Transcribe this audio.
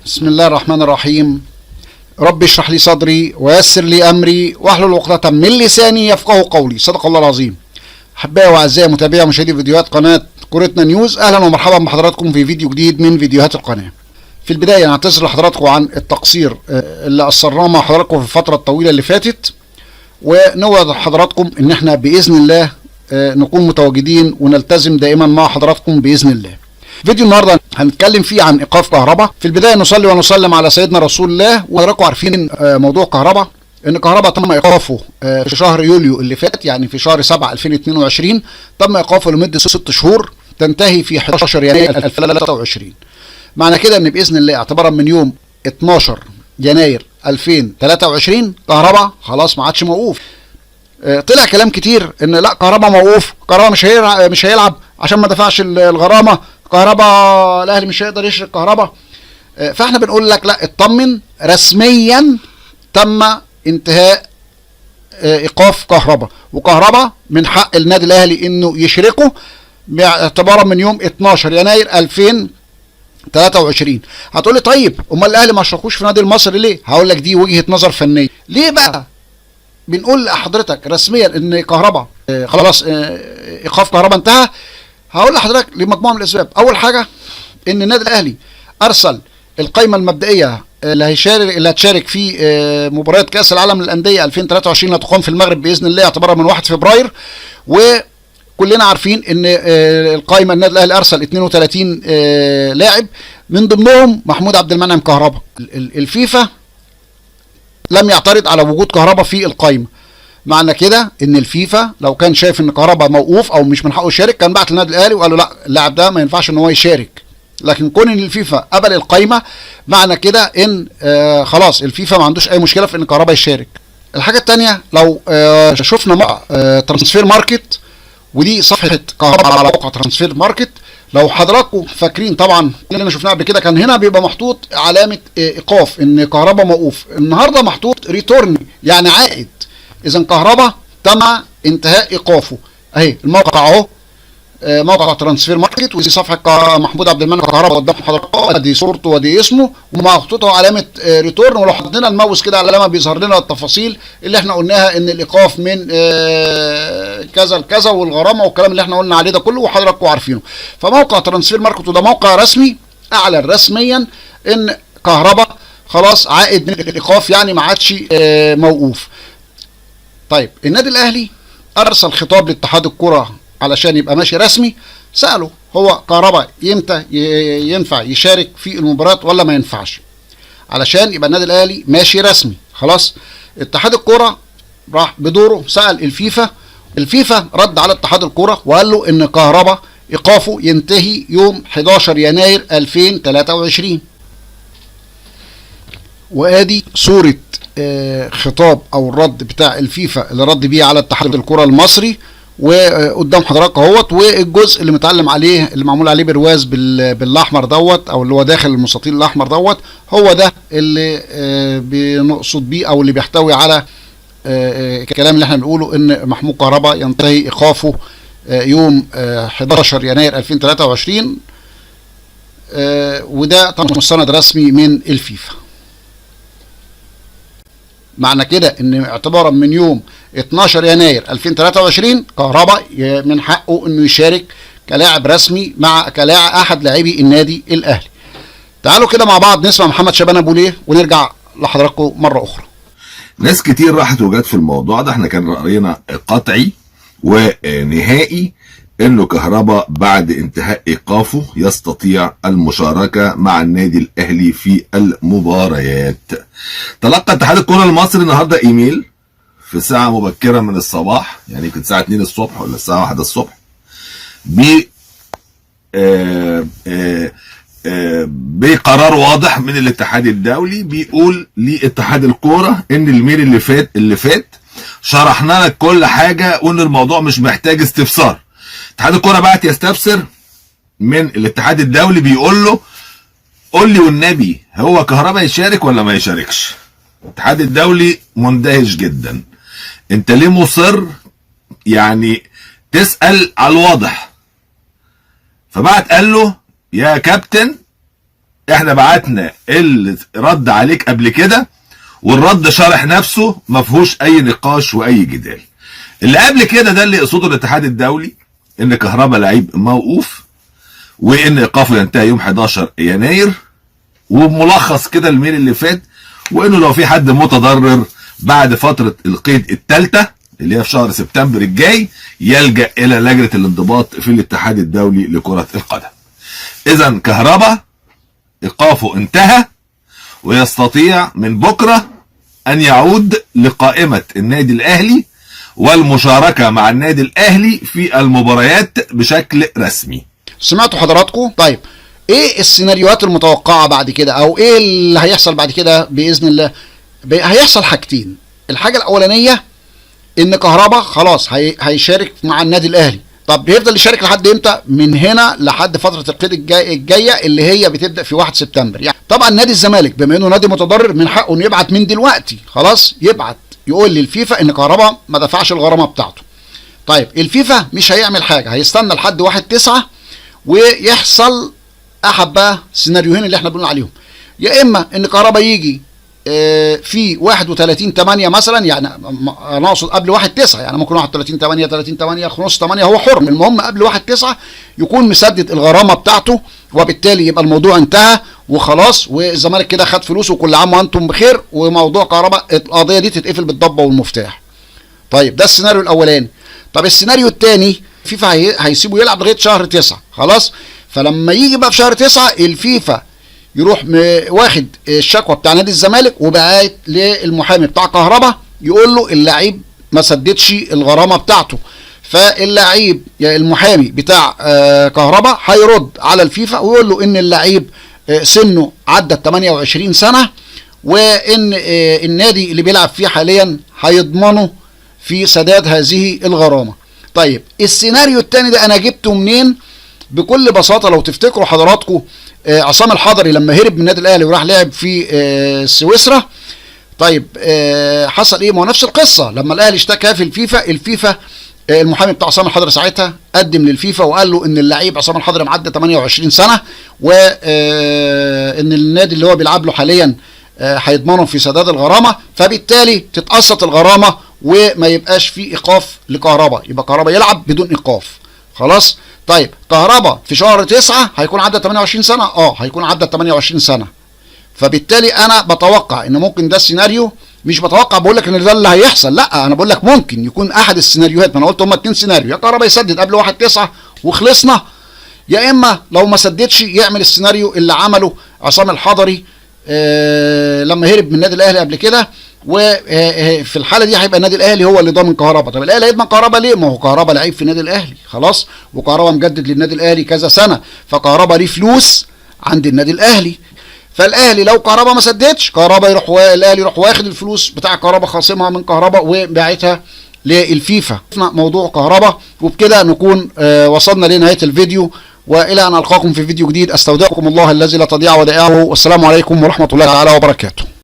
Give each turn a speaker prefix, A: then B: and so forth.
A: بسم الله الرحمن الرحيم. رب اشرح لي صدري ويسر لي امري واحلل عقدة من لساني يفقه قولي. صدق الله العظيم. احبائي واعزائي متابعي ومشاهدي فيديوهات قناة كورتنا نيوز، اهلا ومرحبا بحضراتكم في فيديو جديد من فيديوهات القناة. في البداية نعتذر لحضراتكم عن التقصير اللي قصرناه مع حضراتكم في الفترة الطويلة اللي فاتت، ونوعد حضراتكم ان احنا باذن الله نكون متواجدين ونلتزم دائما مع حضراتكم باذن الله. فيديو النهارده هنتكلم فيه عن ايقاف كهرباء. في البداية نصلي ونسلم على سيدنا رسول الله. وحضراتكم عارفين موضوع كهرباء، ان كهرباء تم ايقافه في شهر يوليو اللي فات، يعني في شهر 7 2022 تم ايقافه لمدة 6 شهور تنتهي في 11 يناير 2023. معنى كده ان باذن الله اعتبارا من يوم 12 يناير 2023 كهرباء خلاص ما عادش موقوف. طلع كلام كتير ان لا كهرباء موقوف، كهرباء مش هيلعب عشان ما دفعش الغرامة، كهرباء الاهلي مش هيقدر يشرك كهرباء. فاحنا بنقول لك لا، اطمن، رسميا تم انتهاء ايقاف كهرباء، وكهرباء من حق النادي الاهلي انه يشركه اعتبارا من يوم 12 يناير 2023. هتقول لي طيب امال الاهلي ما اشركوش في نادي المصري ليه؟ هقول لك دي وجهة نظر فنية. ليه بقى بنقول لحضرتك رسميا ان كهرباء خلاص ايقاف كهرباء انتهى؟ هقول لحضرتك لمجموعة من الاسباب. اول حاجة ان النادي الاهلي ارسل القائمة المبدئية اللي هتشارك في مباريات كاس العالم للاندية 2023 اللي هتقام في المغرب باذن الله اعتبارا من 1 فبراير. وكلنا عارفين ان القائمة النادي الاهلي ارسل 32 لاعب، من ضمنهم محمود عبد المنعم كهربا. الفيفا لم يعترض على وجود كهربا في القائمة. معنى كده ان الفيفا لو كان شايف ان كهربا موقوف او مش من حقه يشارك كان بعت للنادي الاهلي وقال له لا، اللاعب ده ما ينفعش ان هو يشارك. لكن كون ان الفيفا قبل القايمة معنى كده ان خلاص الفيفا ما عندوش اي مشكلة في ان كهربا يشارك. الحاجة الثانية لو شفنا مع ترانسفير ماركت، ودي صفحة كهربا على موقع ترانسفير ماركت، لو حضراتكم فاكرين طبعا اللي شفناه قبل كده كان هنا بيبقى محطوط علامة ايقاف ان كهربا موقوف. النهارده محطوط return يعني عائد، اذا كهربا تم انتهاء ايقافه. اهي الموقع اهو، موقع ترانسفير ماركت، ودي صفحة محمود عبد المنعم كهربا قدام حضراتكم، ادي صورته وادي اسمه ومحطوطه علامة return. ولو حطينا الماوس كده على العلامة بيظهر لنا التفاصيل اللي احنا قلناها ان الايقاف من كذا لكذا والغرامه والكلام اللي احنا قلنا عليه ده كله وحضراتكم عارفينه. فموقع ترانسفير ماركت وده موقع رسمي اعلن رسميا ان كهربا خلاص عائد من الايقاف، يعني ما عادش موقوف. طيب النادي الاهلي ارسل خطاب لاتحاد الكره علشان يبقى ماشي رسمي، سأله هو كهربا امتى ينفع يشارك في المباراة ولا ما ينفعش، علشان يبقى النادي الاهلي ماشي رسمي. خلاص اتحاد الكره راح بدوره سأل الفيفا، الفيفا رد على اتحاد الكره وقال له ان كهربا ايقافه ينتهي يوم 11 يناير 2023. وادي صورة خطاب او الرد بتاع الفيفا اللي رد بيه على اتحاد الكره المصري، وقدام حضراتكم اهوت. والجزء اللي متعلم عليه اللي معمول عليه برواز بالاحمر دوت، او اللي هو داخل المستطيل الاحمر دوت، هو ده اللي بنقصد بيه او اللي بيحتوي على الكلام اللي احنا بنقوله ان محمود كهربا ينتهي ايقافه يوم 11 يناير 2023، وده طبعا مستند رسمي من الفيفا. معنى كده ان اعتبارا من يوم 12 يناير 2023 كهربا من حقه انه يشارك كلاعب رسمي مع كلاعب احد لاعبي النادي الاهلي. تعالوا كده مع بعض نسمع محمد شبانه بوليه ونرجع لحضراتكم مرة اخرى.
B: ناس كتير راحت وجت في الموضوع ده، احنا كان راينا قطعي ونهائي انه كهربا بعد انتهاء ايقافه يستطيع المشاركة مع النادي الاهلي في المباريات. تلقى اتحاد الكره المصري النهارده ايميل في ساعة مبكرة من الصباح، يعني يمكن الساعة 2 الصبح ولا الساعة 1 الصبح، ب بقرار واضح من الاتحاد الدولي بيقول لاتحاد الكورة ان ال mail اللي فات شرحنا لك كل حاجة وان الموضوع مش محتاج استفسار. اتحاد الكورة بعت يستفسر من الاتحاد الدولي، بيقول له قول لي والنبي هو كهربا يشارك ولا ما يشاركش؟ الاتحاد الدولي مندهش جدا، انت ليه مصر يعني تسأل على الواضح؟ فبعت قال له يا كابتن احنا بعتنا الرد عليك قبل كده، والرد شرح نفسه ما فيهوش اي نقاش واي جدال. اللي قبل كده ده اللي يقصده الاتحاد الدولي، ان كهربا لعيب موقوف وان ايقافه ينتهي يوم 11 يناير، وملخص كده ال mail اللي فات، وانه لو في حد متضرر بعد فترة القيد الثالثة اللي هي في شهر سبتمبر الجاي يلجأ الى لجنة الانضباط في الاتحاد الدولي لكرة القدم. اذا كهربا ايقافه انتهى، ويستطيع من بكرة ان يعود لقائمة النادي الاهلي والمشاركة مع النادي الاهلي في المباريات بشكل رسمي.
A: سمعتوا حضراتكم؟ طيب ايه السيناريوهات المتوقعة بعد كده، او ايه اللي هيحصل بعد كده باذن الله؟ هيحصل حاجتين. الحاجة الاولانية ان كهربا خلاص هيشارك مع النادي الاهلي. طب بيفضل يشارك لحد امتى؟ من هنا لحد فترة القيد الجاية اللي هي بتبدا في 1 سبتمبر. يعني طبعا نادي الزمالك بما انه نادي متضرر من حقه انه يبعت من دلوقتي، خلاص يبعت يقول للفيفا ان كهربا ما دفعش الغرامة بتاعته. طيب الفيفا مش هيعمل حاجة، هيستنى لحد 1/9 ويحصل احد بقى السيناريوهين اللي احنا بنقول عليهم. يا اما ان كهربا يجي في 31/8 مثلا، يعني انا اقصد قبل 1/9، يعني ممكن 31/8 30/8 5/8، هو حر، المهم قبل 1/9 يكون مسدد الغرامة بتاعته، وبالتالي يبقى الموضوع انتهى وخلاص، والزمالك كده خد فلوسه وكل عام وانتم بخير، وموضوع كهربا القضية دي تتقفل بالضبه والمفتاح. طيب ده السيناريو الاولاني. طب السيناريو الثاني، فيفا هيسيبه يلعب لغاية شهر 9، خلاص. فلما يجي بقى في شهر 9 الفيفا يروح واخد الشكوى بتاع نادي الزمالك وبعت للمحامي بتاع كهربا يقول له اللعيب ما سددش الغرامة بتاعته. فاللعيب يعني المحامي بتاع كهربا هيرد على الفيفا ويقول له ان اللعيب سنة عدى 28 سنة، وان النادي اللي بيلعب فيه حاليا هيضمنه في سداد هذه الغرامة. طيب السيناريو الثاني ده انا جبته منين؟ بكل بساطة لو تفتكروا حضراتكم عصام الحضري لما هرب من النادي الاهلي وراح لعب في سويسرا. طيب حصل ايه؟ ما هو نفس القصة، لما الاهلي اشتكى في الفيفا، المحامي بتاع عصام الحضري ساعتها قدم للفيفا وقال له ان اللعيب عصام الحضري معدي 28 سنة، وان النادي اللي هو بيلعب له حاليا هيضمنه في سداد الغرامة، فبالتالي تتقسط الغرامة وما يبقاش في ايقاف لكهربا، يبقى كهربا يلعب بدون ايقاف. خلاص. طيب كهربا في شهر 9 هيكون عدى 28 سنة، هيكون عدى 28 سنة، فبالتالي انا بتوقع ان ممكن ده السيناريو، مش بتوقع بقول لك ان ده اللي هيحصل، لا انا بقول لك ممكن يكون احد السيناريوهات. ما انا قلت هما 2 سيناريو، يا كهربا يسدد قبل 1/9 وخلصنا، يا اما لو ما سددش يعمل السيناريو اللي عمله عصام الحضري لما هرب من النادي الاهلي قبل كده، وفي الحالة دي هيبقى النادي الاهلي هو اللي ضامن كهربا. طب الاهلي هيضمن كهربا ليه؟ ما هو كهربا لعيب في النادي الاهلي خلاص، وكهربا مجدد للنادي الاهلي كذا سنة، فكهربا ليه فلوس عند النادي الاهلي. فالاهلي لو كهربا ما سددش، كهربا يروح الاهلي يروح واخد الفلوس بتاع كهربا، خاصمها من كهربا وباعتها للفيفا. موضوع كهربا، وبكده نكون وصلنا لنهاية الفيديو، والى ان القاكم في فيديو جديد استودعكم الله الذي لا تضيع ودائعه، والسلام عليكم ورحمة الله تعالى وبركاته.